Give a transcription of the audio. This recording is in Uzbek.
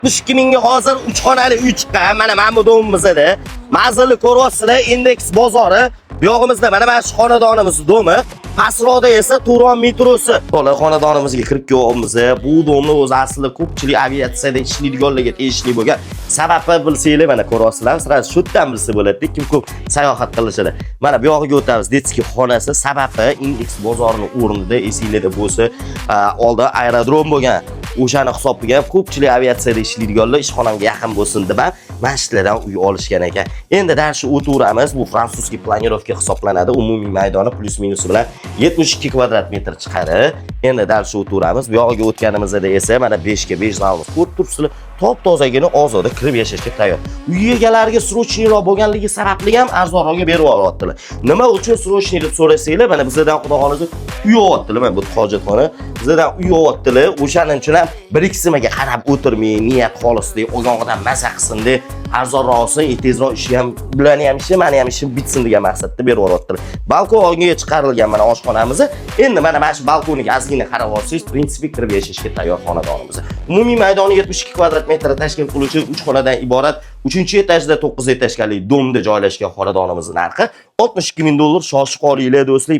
62 mingga hozir 3 xonali uy chiqqan. Mana bu domimizda. Manzilni ko'ryapsizlar, Indeks bozori. Bu yog'imizda mana shu xonadonimiz domi. Pastroqda esa Turon metrosi. To'la xonadonimizga kirib kelyapmiz. Bu domni o'zi aslida ko'pchilik aviatsiyada ishlaydiganlarga tegishli bo'lgan. Sababi bilsanglar, mana ko'ryapsizlar, сразу shu yerdan bilsa bo'ladi, kim ko'p sayohat qilishadi. Mana bu yog'iga o'tamiz, детский xonasi. Sababi Indeks bozorini o'rnida, esinglarda bo'lsa, oldin aerodrom bo'lgan. O'shani hisobiga ko'pchilik aviatsiyada ishlaydiganlar ishxonamga yaqin bo'lsin deb ham mana shulardan uy olishgan ekan. Endi дальше o'taveramiz. Bu французский планировка hisoblanadi. Umumiy maydoni плюс минус bilan 72 kvadrat metr chiqadi. Endi дальше o'taveramiz. Bu yog'iga o'tganimizda esa mana 5 ga 5 zalimiz ko'rib turibsizlar. Top tozagina, ozoda, kirib yashashga tayyor. Uy egalariga срочный roq bo'lganligi sababli ham arzonroqga berib yuboryaptilar. Nima uchun срочный deb so'rasanglar, mana bizdan, xudo xohlasa, uy olyaptilar. Mana bu hojatxona. Bizdan uy olyaptilar. O'shaning uchun ham bir ikkisimaga qarab o'tirmay, niyat xolislik, olgan odam maza qilsin deb arzonroq olsin, tezroq ishi ham, bularni ham ishi, mani ham ishim bitsin degan maqsadda berib yuboryaptilar. Balkonga chiqarilgan mana oshxonamiz. Endi mana shu balkoniga ozgina qarab olsangiz, в принципе, kirib yashashga tayyor xonadonimiz. Umumiy maydoni 72 kvadrat metr tashkil qiluvchi 3 xonadan iborat 3-etajda 9 этажка li domda joylashgan xonadonimiz narxi 62 ming dollar. Shoshib qolinglar, do'stlar.